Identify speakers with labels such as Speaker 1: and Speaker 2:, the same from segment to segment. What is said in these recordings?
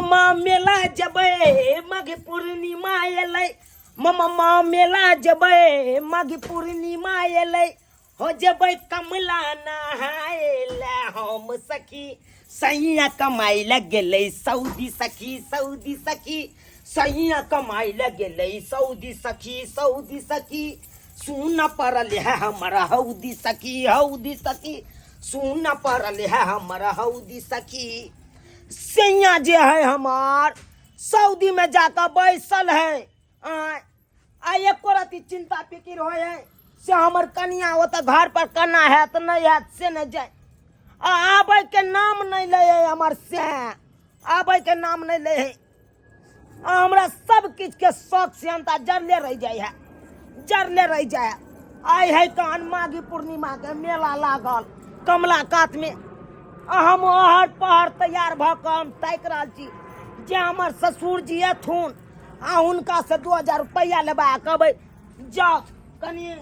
Speaker 1: माँ मेला जबै माघ पूर्णिमा एलै, ममा माँ मेला जबै माघ पूर्णिमा एलै, हो जबै कमला नहाय हम सखी, सैया कमाइ लए गेलै सऊदी सखी, सऊदी सखी, सैया कमाइ लए गेलै सऊदी सखी, सऊदी सखी, सुन पड़ल है हमर हौदी सखी, हौदी सखी, सुन पड़ल है हमर हौदी सखी। सैया जे है हमार सऊदी में जाकर बैसल है, आय आ एको रति चिंता फिकिर होय है से हमर कनिया ओतऽ घर पर केना हैत नहि हैत से नहि जाय, आ आबै के नाम नहि लै है हमर, से आबै के नाम नहि लै है। आ हमरा सब किछु के शौक सेहनता जरले रहि जाइ है, जरले रहि जाइ है। आइ है तहन माघी पूर्णिमा के मेला लागल कमला कात में, आ हम ओहर पहर तैयार भऽ कऽ हम ताकि रहल छी जे हमर ससुर जी एथुन आ हुनका से 2000 रुपैआ लेबा आ कहबै जाउ कनि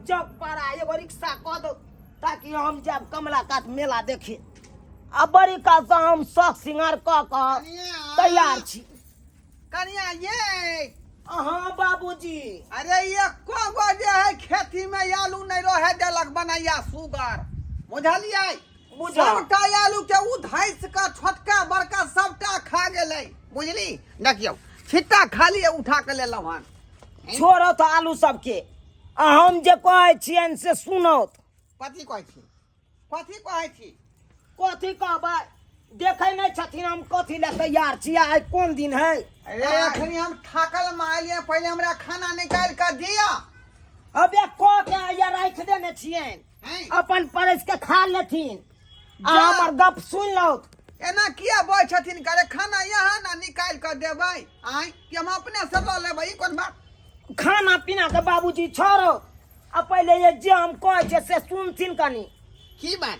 Speaker 1: चौक पर आ एगो रिक्शा कऽ दो ताकि हम जायब कमला कात मेला देखे। आ बड़ी काल से हम शौक सिंगार कऽ कऽ तैयार छी।
Speaker 2: कनिया ये
Speaker 1: अहाँ बाबूजी।
Speaker 2: अरे एको गो जे है खेती में आलू नहीं रहे देलक बनैया सुगर, बुझलियै?
Speaker 1: बुझल।
Speaker 2: सबटा आलू के उ धैस के छोटका बड़का सबटा खा गेलै, बुझली? देखियौ छिट्टा खाली उठा के लेलहुँ हन।
Speaker 1: छोड़ो तो आलू सबके, आ हम जे कहै छियनि से सुनौत।
Speaker 2: कथी कहै छी? कथी कहै छी?
Speaker 1: कथी कहबै, देखै नहि छथिन हम कथी लए तैयार छी, आइ कोन दिन है?
Speaker 2: अरे अखनी हम थाकल मारलियै, पहिले हमरा खाना निकालि कऽ दिअ।
Speaker 1: अबे कऽ के आइया राखि देने छियनि,
Speaker 2: हैं?
Speaker 1: अपन परसि के खा लेथिन आ
Speaker 2: जा।
Speaker 1: हमर गप सुनि लौथ।
Speaker 2: एना किया बजै छथिन? करे खाना यहाँ ना निकालि कऽ देबै आँय कि हम अपने से लऽ लेबै? ई कोन बात?
Speaker 1: खाना पीना के बाबूजी छोड़ो, आ पहिले ये जे हम कहै छियै से सुनथिन कनि।
Speaker 2: की बात?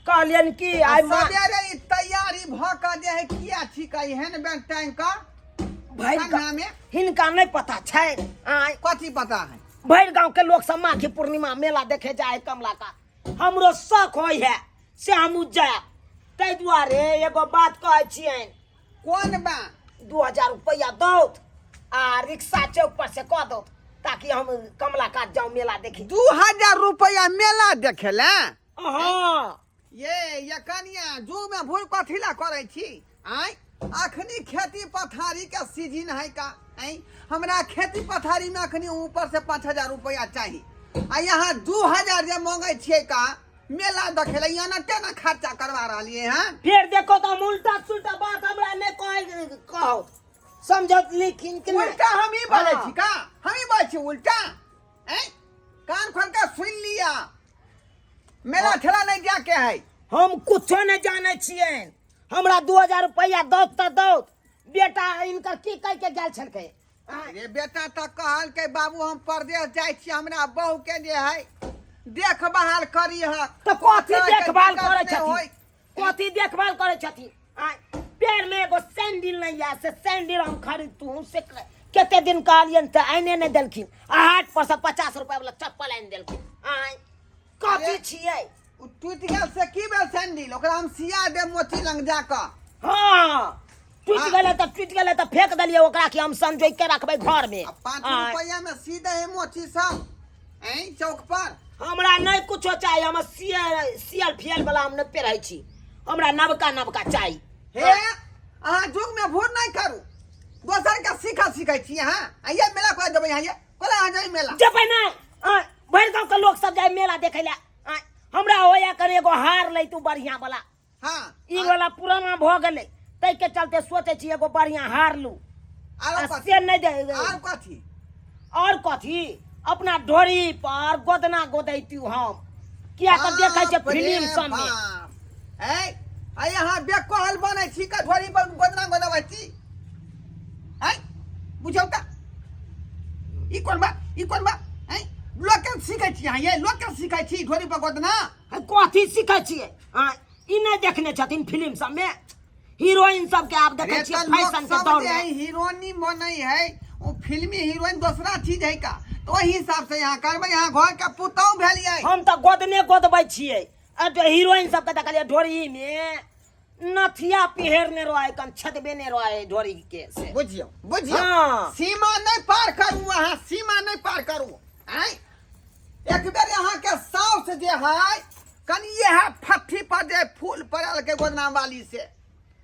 Speaker 1: कहलियनि कि आइ माँ
Speaker 2: सवेरे ई तैयारी भऽ कऽ जे है किया छी कऽ एहन बेर टाइम कऽ
Speaker 1: भरि गाँव
Speaker 2: अंगना में?
Speaker 1: हिनका नहि पता छै। आँय
Speaker 2: कथी पता है?
Speaker 1: भरि गाँव के लोग सब माघी पूर्णिमा मेला देखे जाए कमला का, हमरो शौक होइ है से हमहूँ जायब, ताहि दुआरे एगो बात कहै छियनि।
Speaker 2: कोन बात?
Speaker 1: 2000 रुपया दौत आ रिक्शा चौक पर से कऽ दौत ताकि हम कमला कात जाऊं मेला देखी।
Speaker 2: 2000 रुपया मेला देखे ले?
Speaker 1: हाँ।
Speaker 2: ये कनिया जू में भूल कथी ला करै छी? आँय अखनी खेती पथारी के सीजन है का? आँय हमरा खेती पथारी में अखनी ऊपर से 5000 रुपया चाही, आ यहाँ 2000 जे मांगे छियै का मेला देखे ले, यहाँ केना खर्चा करवा रहलियै हन?
Speaker 1: फिर देखो तो हम उल्टा सुल्टा बात हमरा नहीं कहे कहो, समझत लिखिन कि नहीं?
Speaker 2: उल्टा हम ही बोले
Speaker 1: हाँ।
Speaker 2: छी का? हम ही बोले छी उल्टा? ऐं कान खोल के सुन लिया, मेला ठेला नहीं जाके है।
Speaker 1: हम कुछो नहीं जाने छियनि, हमरा 2000 रुपया दौत तऽ दौत। बेटा इनकर की कह के गेल छलकै?
Speaker 2: अरे बेटा तऽ कहलकै बाबू हम परदेश जाइ छी, हमरा बहू के जे है देखभाल करीहक।
Speaker 1: तऽ कथी
Speaker 2: तोरा के
Speaker 1: देखभाल
Speaker 2: दिक्कत
Speaker 1: करै
Speaker 2: नहि
Speaker 1: छथिन?
Speaker 2: होय।
Speaker 1: कथी देखभाल करै छथिन? आँय, पैर में एगो सैंडल नहीं आयल, से सैंडल हम खरीदतू से कते दिन कहलियनि तऽ आनिए नहि देलखिन, आ हाट पर से 50 रुपया वाला चप्पल आनि देलखिन। आँय कथी
Speaker 2: अरे,
Speaker 1: छियै?
Speaker 2: ओ टूटि गेल से की भेल सैंडल? ओकरा हम सिया देब मोची लग जाकऽ।
Speaker 1: हाँ टूटि
Speaker 2: हाँ।
Speaker 1: गेलै तऽ टूटि गेलै तऽ फेंक देलियै ओकरा कि हम संजोगि के रखबै घर में।
Speaker 2: आ 5
Speaker 1: आँय।
Speaker 2: रुपया में सी दे है मोची सब ऐं चौक पर।
Speaker 1: हमरा नहि कुछो चाही, हम सियल सियल फियल वाला हम नहि पेरहै छी, हमरा नवका नवका चाही।
Speaker 2: हे अहाँ जुग में भूर नहीं करू, दोसर के सीखा सीखै छी अहाँ। आइए मेला कोला जेबै अहाँ? ये कोला अहाँ जेबै मेला?
Speaker 1: जेबै नहि। आँय, भरि गाँव के लोक सब जाय मेला देखै लए। आँय, हमरा होया करे एगो हार लैतू बढ़िया वाला।
Speaker 2: हाँ।
Speaker 1: ई वाला पुराना भऽ गेलै ताहि के चलते सोचै छी एगो बढ़िया हार लू।
Speaker 2: आरो
Speaker 1: आ
Speaker 2: कथी?
Speaker 1: से नहि दे।
Speaker 2: आर कथी?
Speaker 1: और कथी, अपना ढोरी पर गोदना गोदैतू हम, किया तऽ देखै छै
Speaker 2: बाप रे
Speaker 1: फिल्म सब में।
Speaker 2: बाप। ऐ, आ यहाँ बेकोहल बनै छी का ढोरी पर गोदना गोदबै छी? ऐ, बुझौ का? ई कोन बात? ई कोन बात? ऐ, लोक के सीखै छी अहाँ, ये लोक के सीखै छी ढोरी पर गोदना?
Speaker 1: है, कथी सीखै छियै? आँय, ई नहि देखने छथिन फिल्म सब में हीरोइन सबके? आब देखै
Speaker 2: अरे
Speaker 1: छियै
Speaker 2: तऽ लोक
Speaker 1: फैशन के
Speaker 2: सब
Speaker 1: दौर
Speaker 2: जे
Speaker 1: में
Speaker 2: है हीरोइनी बनै है, ओ फिल्मी हीरोइन दोसरा चीज है का, तो ओहि हिसाब से यहाँ करबै। यहाँ घर के पुतहु भेलियै।
Speaker 1: हम तऽ गोदने गोदबै छियै, आ जे हीरोइन सबके देखलियै ढोरी में नथिया पिहेरने रहे कन छदबेने रहे ढोरी के से।
Speaker 2: बुझियौ बुझियौ।
Speaker 1: हाँ।
Speaker 2: सीमा नहि पार करू अहाँ, सीमा नहि पार करू। आँय, एक बेर अहाँके साउस जे है कनि इएह फट्ठी पर जे फूल पड़ल के गोदना वाली से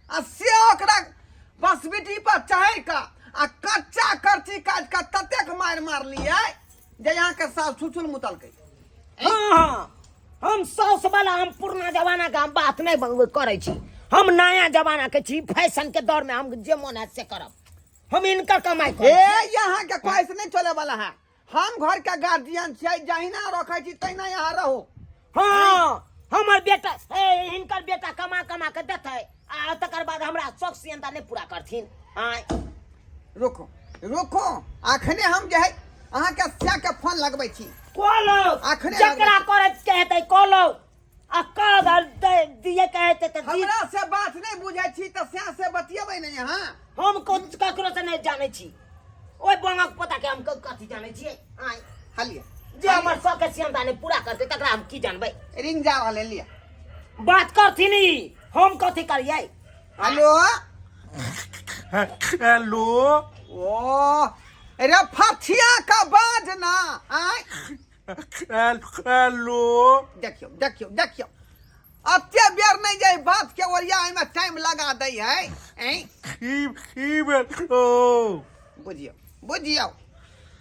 Speaker 2: आ से ओकरा बसबिटी पर चढ़ि कऽ आ कच्चा करची काटि कऽ ततेक मारि मारलियै जे अहाँके साउस छुछुल मुतलकै।
Speaker 1: हाँ हाँ, हम साउस वाला, हम पुरना जमाना के हम बात नहीं करै छी, हम नया जमाना के छी, फैशन के दौर में हम जे मन है से करब, हम इनकर कमाई
Speaker 2: करै ए यहाँ के कोई से नहीं चले वाला है, हम घर के गार्जियन छियै, जहिना रखै छी तहिना यहाँ रहो।
Speaker 1: हाँ, हमर बेटा ए हिनकर बेटा कमा कमा के देतै आ तकर बाद हमरा शौक सियंता नहीं पूरा करथिन। आय
Speaker 2: रुको रुको, अखने हम जे है अहाँ के स्या के फोन लगबै छी।
Speaker 1: कहलो
Speaker 2: अखने
Speaker 1: जकरा
Speaker 2: लगबै छी।
Speaker 1: करे के हेतै कहलो आ कह दिए के हेतै त
Speaker 2: हमरा से बात नहीं बुझै छी त स्या से बतियेबै नहीं अहाँ।
Speaker 1: हम कोन ककरो से नहीं जानै छी, ओहि बंगक पोता के हम कथी जानै छियै। आय
Speaker 2: हलिए
Speaker 1: जे हमर शौक के सियंता नहीं पूरा करतै तकरा हम की जानबै।
Speaker 2: रिंग जा रहल है, लिअ
Speaker 1: बात करथिन ई, हम कथी करियै।
Speaker 2: हेलो
Speaker 3: हेलो
Speaker 2: ओ रे फथिया का बाज ना। आय
Speaker 3: हेलो
Speaker 2: देखियो देखियो देखियो, अते बेर नहीं जाए बात के ओरिया में टाइम लगा दै है। ऐं
Speaker 3: की भेल? ओ
Speaker 2: बुझियो बुझियो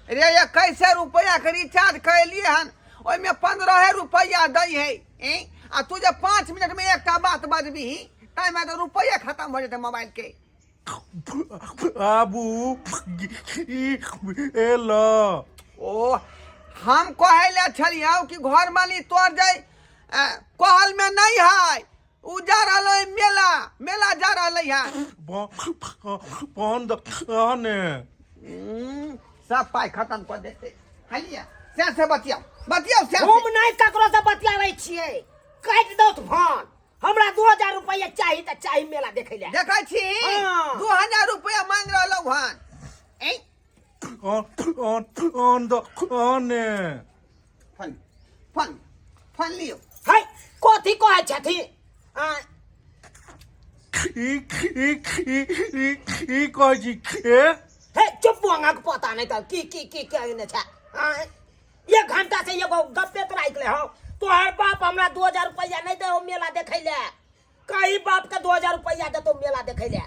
Speaker 2: रे, ये कैसे रुपया के रिचार्ज कैलिए हन, ओहिमे 15 रुपया दै है। ऐं आ तू जे 5 मिनट में एकटा बात बजबही ताहिमे तऽ रुपया खत्म हो जेतै मोबाइल के।
Speaker 3: बाबू एल
Speaker 2: ओ हम कहै ले छलियौ कि घर माली तोर जाय कहल में नहीं है, उ जा रहल है मेला, मेला जा रहल है।
Speaker 3: बंद ने
Speaker 2: सब पाई खत्म कर देते। हलिया से से बतियाओ बतियाओ से।
Speaker 1: हम नहीं ककरो से बतियाबै छियै, काटि दौ फोन, हमरा 2000 रुपया चाही त चाही मेला देखै ले।
Speaker 2: देखै छी
Speaker 1: हाँ।
Speaker 2: 2000 रुपया मांग रहलौ हन। ऐ
Speaker 3: ऑन ऑन ने
Speaker 2: फोन फोन फोन लियो।
Speaker 1: है कथी कहै छथिन? आ
Speaker 3: ई ई ई ई ई कहै छी ए
Speaker 1: हे चुप, अहाँके पता नहीं तऽ की की की कहने छै। आँय, एक घंटा से एगो गप्पे तोरा ले हौ, तोहर बाप हमरा 2000 रुपया नहीं दे मेला देखै ले, कही बाप के 2000 रुपया देतो मेला देखै ले।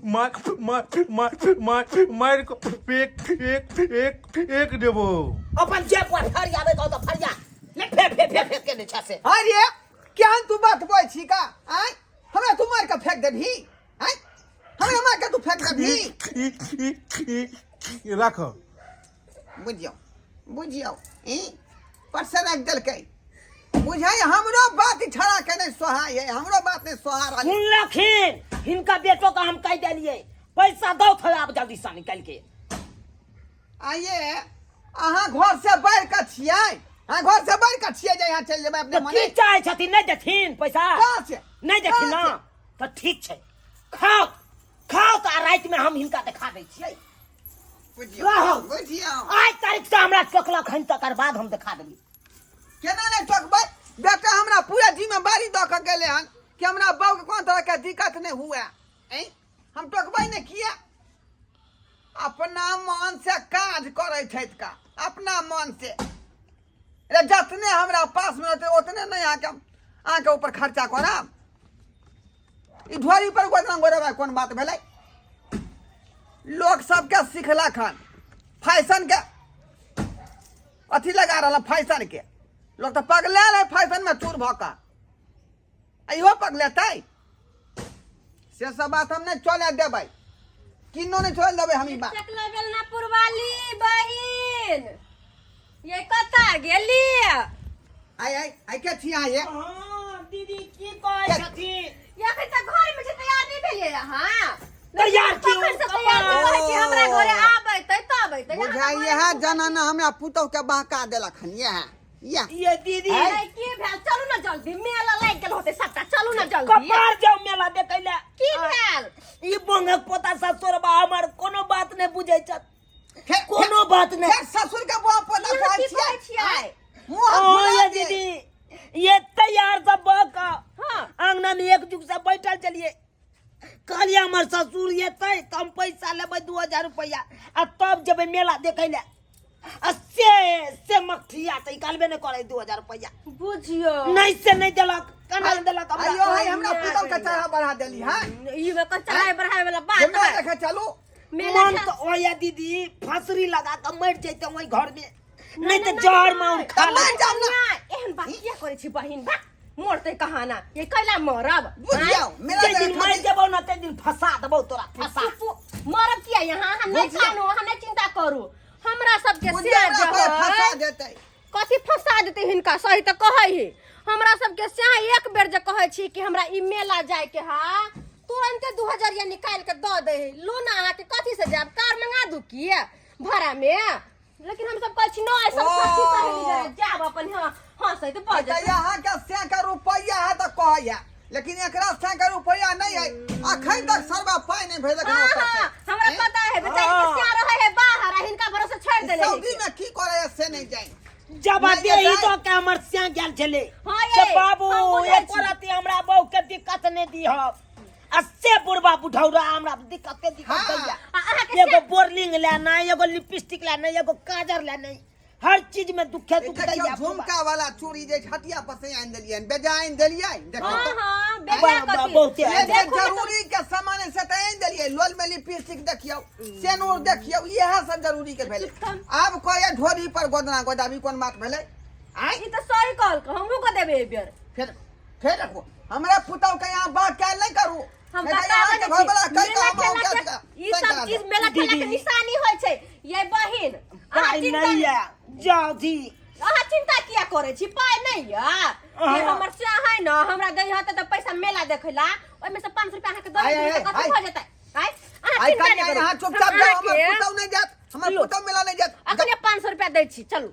Speaker 3: मार मार मार मार मार के एक एक एक एक देबो।
Speaker 1: अपन जेब पर फरियाबै कहू तऽ फरिया ले, फे फे फे फे के छै से।
Speaker 2: अरे केहन तू बात बोल छी का? आँय हमरा तू मार के फेंक देबही? आँय हमरा मार के तू फेंक देबही?
Speaker 3: ई ई ई राख।
Speaker 2: बुझियौ बुझियौ, ई पर से राखि देलकै। बुझाइ हमरो बात छड़ा के नहीं सोहाय है, हमरो बात नहीं सोहा रहल।
Speaker 1: सुनलखिन हिनका बेटो के हम कहि देलियै पैसा दौ थोड़ा आब जल्दी से निकालि के।
Speaker 2: आइए अहाँ घर से बढ़ के छियै, अहाँ घर से बढ़ के छियै जे यहाँ चलि जेबै अपने
Speaker 1: तऽ
Speaker 2: मने।
Speaker 1: की चाहै छथिन? नहि देथिन पैसा?
Speaker 2: कहाँ से?
Speaker 1: नहि देथिन ना
Speaker 2: कहाँ से?
Speaker 1: तऽ ठीक छै, खाओ खाओ तऽ राति में हम हिनका देखा दै छियै।
Speaker 2: बुझियौ
Speaker 1: रहू।
Speaker 2: बुझियौ,
Speaker 1: आज तारीख से हमरा टोकलक हन तकर बाद हम देखा देबै।
Speaker 2: केना नहि टोकबै बेटा, हमरा पूरा जिम्मेवारी दऽ के गेलै हन कि हमरा बाबू के कोनो तरह के दिक्कत नहि हुए। ऐं हम टोकबै नहि किया? अपना मन से काज करै छथि का, अपना मन से। रे जतने हमरा पास में रहतै ओतने नहि अहाँके ऊपर खर्चा करब। ई ढोरी पर गोदना गोरेबा कोन बात भेलै? लोक सबके सिखलक हन फैशन के अथी लगा रहल, फैशन के लोक तऽ पगलायल है फैशन में चूर भऽ कऽ, इहो पगलेतै। से सब बात हम नहि चले देबै, किन्नो नहि चले देबै हम ई बात।
Speaker 4: चकला बेलना पुरवाली बहिन, ये कतऽ गेली?
Speaker 2: आइ आइ आइ के छी अहाँ ये?
Speaker 1: हाँ दीदी की कहै छथिन?
Speaker 4: ये अखन तक घर में छै, तैयार नहि भेलियै अहाँ?
Speaker 1: तैयार की
Speaker 4: कखन से तैयार छै, कहै छी हमरा घरे आबै तै तब अयतै।
Speaker 2: बुझाइए है जनाना हमरा पुतहु के बहका देलक हन। ये है ये
Speaker 1: ये दीदी
Speaker 4: अरे की भेल? चलू ना जल्दी, मेला लागि गेल होतै सबटा, चलू ना जल्दी।
Speaker 1: कपार जाओ मेला देखै ले।
Speaker 4: की भेल?
Speaker 1: ई बंगक पोता ससुरबा हमर कोनो बात नहि बुझै छथि,
Speaker 2: फेर
Speaker 1: कोनो बात नहि।
Speaker 2: फेर ससुर के बुआ पोता
Speaker 4: यहाँ
Speaker 2: कहै
Speaker 4: की
Speaker 2: छियै?
Speaker 4: कहै छियै?
Speaker 2: मुँह
Speaker 1: ओ
Speaker 2: फुला
Speaker 1: ये
Speaker 2: दे।
Speaker 1: दीदी, ये तैयार सब भऽ कऽ
Speaker 4: हाँ।
Speaker 1: आंगना में एक जुग से बैठल चलिए। हम पैसा लेबै 2000 रुपैआ आ तब जेबै मेला देखै लए। आ से मकठिया से निकालबे नहि करै 2000 रुपैआ।
Speaker 4: बुझियो
Speaker 1: नहि से नहि देलक, केना देलक हमरा?
Speaker 2: आइयो है हमरा पुतौ के चढ़ा बढ़ा देली है।
Speaker 4: ई में कन चढ़ाई बढ़ाए वाला
Speaker 2: जे
Speaker 4: बात
Speaker 2: मेला
Speaker 4: है।
Speaker 2: देखे चलू।
Speaker 4: मेला
Speaker 1: मन
Speaker 4: चल-
Speaker 1: तऽ ओया दीदी फसरी लगा कऽ मरि जैते ओहि घर में, नहि तऽ जहर माउर खा
Speaker 2: तऽ
Speaker 1: ले।
Speaker 2: मरि जाउ ना।
Speaker 4: कनिया, एहन बात किया करै छी बहिन? बा मरते कहाना ये कैला मरब?
Speaker 2: बुझियौ मेला
Speaker 1: जाहि दिन
Speaker 2: देखे
Speaker 1: मरि
Speaker 2: खातिर।
Speaker 1: जेबौ ने ताहि दिन फंसा देबौ तोरा, फंसा।
Speaker 4: मरब किया यहाँ? हम नहीं
Speaker 2: बुझियौ।
Speaker 4: कानू, हम नहीं चिंता करू। हमरा सबके
Speaker 2: बुझियौ
Speaker 4: से
Speaker 2: हमरा कोई फंसा
Speaker 4: जे
Speaker 2: देतै।
Speaker 4: कथी फंसा देतै हिनका? सही तऽ कहै है। हमरा सबके से एक बेर जे कहै छी कि हमरा ई मेला जाय के हा, तुरंते 2000 या निकालि के दऽ दै है। लो ना, अहाँके कथी से जायब? कार मंगा दू की भाड़ा में? लेकिन हम सब कहै छी नहि, सब सखी सहेली जरे जायब अपन। हाँ हाँ, सही तऽ
Speaker 2: तऽ
Speaker 4: बजै।
Speaker 2: अहाँके से के रुपैआ है तऽ कहैया, लेकिन एकरा से के रुपैआ नहीं है। अखन तक सरबा पाइ नहीं भेजलक।
Speaker 4: हाँ हाँ, हमरा पता है, बेचारी के क्या रहे है बाहर आ हिनका भरोसे छोड़ देने है।
Speaker 2: सऊदी में की करे है से नहीं जाए।
Speaker 1: जब
Speaker 2: नहि
Speaker 1: देही
Speaker 2: जेतै।
Speaker 1: तो के हमर सिया गेल छलै।
Speaker 4: हाँ
Speaker 1: से
Speaker 4: ये,
Speaker 1: बाबू
Speaker 4: हम बुझै
Speaker 1: एको
Speaker 4: छी।
Speaker 1: राति हमरा बहू के दिक्कत नहि दीह। आ से बुढ़बा बुढ़ौरा हमरा दिक्कते दिक्कत
Speaker 2: हाँ।
Speaker 1: दैया।
Speaker 4: आ अहाँके
Speaker 1: एगो बोरलिंग ले नहि, एगो लिपस्टिक ले नहि, एगो काजर ले नहि, हर चीज में दुखे दुख
Speaker 2: देखियौ
Speaker 1: दैया।
Speaker 2: झुमका वाला चूड़ी जे छतिया पर से आनि देलियै, बेजा आनि देलियै, देखियौ
Speaker 4: हाँ
Speaker 2: तऽ।
Speaker 4: हाँ, बेटा
Speaker 1: बा-
Speaker 4: कथी
Speaker 1: बहुते
Speaker 2: जे
Speaker 1: आनि
Speaker 2: जे
Speaker 4: देखू ने तऽ-
Speaker 2: जरूरी के सामान से तऽ आनि देलियै। लोल में लिपस्टिक देखियौ, सेनूर देखियौ, इएह सब जरूरी के भेलै। आब कहैया ढोरी पर गोदना गोदाबी, कोन बात भेलै? आँय?
Speaker 4: ई तऽ सही कहलकै, हमहूँ कऽ देबै एहि बेर।
Speaker 2: फेर फेर रखो हमरा पुतौ के यहाँ बात काल नहीं करू।
Speaker 4: हम
Speaker 2: नहीं तऽ
Speaker 4: बताबै
Speaker 2: अहाँके
Speaker 4: नहि
Speaker 2: घरवला
Speaker 4: छी।
Speaker 2: कहि कऽ
Speaker 4: मेला
Speaker 2: हम
Speaker 4: खेला
Speaker 2: अहाँके
Speaker 4: के ई
Speaker 2: तंग
Speaker 4: सब
Speaker 2: करा
Speaker 4: चीज
Speaker 2: देब।
Speaker 4: मेला खेला के
Speaker 1: दीदी।
Speaker 4: निशानी होइ छै ये बहिन। अहाँ
Speaker 1: पाइ
Speaker 4: चिंता
Speaker 1: नहि यऽ, जाउ दी।
Speaker 4: अहाँ चिंता किया करै छी? पाइ नहि यऽ जे
Speaker 1: हाँ।
Speaker 4: हमर से है ने हमरा दै हते तऽ पैसा मेला देखै ला, ओहिमे से 500 रुपया अहाँके दऽ
Speaker 2: आइ,
Speaker 4: देबै
Speaker 2: आइ,
Speaker 4: तऽ कथी
Speaker 2: आइ।
Speaker 4: भऽ जेतै? आइ अहाँ
Speaker 2: आइ
Speaker 4: चिंता
Speaker 2: कनिया
Speaker 4: नहि करू।
Speaker 2: यहाँ चुपचाप
Speaker 4: हम
Speaker 2: जाउ, हमर
Speaker 4: अहाँके
Speaker 2: पुतौ नहीं जात, हमर पुतौ मेला नहीं जात।
Speaker 4: अखने 500 रुपया दै छी, चलू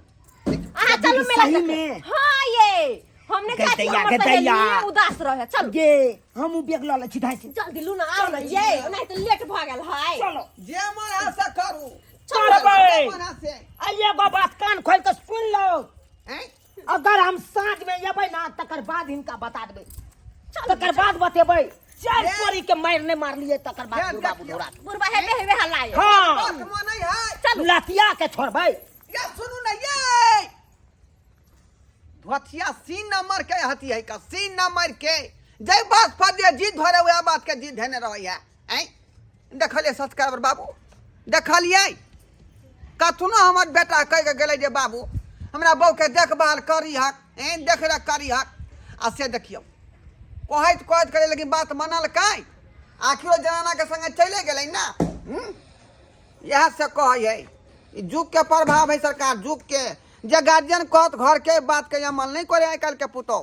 Speaker 4: अहाँ,
Speaker 1: दीदी,
Speaker 4: चलू मेला
Speaker 1: सही
Speaker 4: देखे।
Speaker 1: में?
Speaker 4: हाँ ये हम नहि चाहै छी
Speaker 1: गैदैया,
Speaker 4: हमर
Speaker 1: गैदैया।
Speaker 4: सहेली उदास रहे। चलू।
Speaker 1: गे हमहूँ बैग लऽ लै छी धाइ।
Speaker 4: जल्दी लू ना, आउ ना ये, नहीं तऽ लेट भऽ गेल है।
Speaker 1: चलो।
Speaker 2: जे मन है से करू।
Speaker 1: करबै।
Speaker 2: जे मन है से।
Speaker 1: आ एगो बात कान खोलि कऽ सुनि लौ।
Speaker 2: आँय?
Speaker 1: अगर हम साँझ में एबै ना तकर बाद हिनका बता देबै, तकर बाद बतेबै। चारि
Speaker 2: ये-
Speaker 1: चोरी के मारि नहि मारलियै तकर बाद
Speaker 2: ये
Speaker 1: बुढ़बा
Speaker 2: देखियौ।
Speaker 1: बुढ़ौरा के।
Speaker 4: बुढ़बा हेबे हेबे हल्ला
Speaker 1: हाँ।
Speaker 2: बात मानै है।
Speaker 4: चलू।
Speaker 1: लतिया के छोड़बै।
Speaker 2: ये सुनू ना, ये धोथिया सीन नंबर के हती है का सीन नंबर के जय बात पर जे जीत धरे वएह बात के जीत धेने रहै है। ऐं देखलियै सब्सक्राइबर बाबू, देखलियै कथनो हमर बेटा कहि के गेलै जे बाबू हमरा बहू के देखभाल करी हक, ऐं देखरेख करी हक। आ से देखियौ कहैत कहैत करे, लेकिन बात मनलकै, आखिरो जनाना के संगे चले गेलै ना। इएह से कहै है, ई युग के प्रभाव है सरकार, युग के जे गार्जियन कहत घर के बात के अमल नहीं करे आइ काल्हि के पुतोह।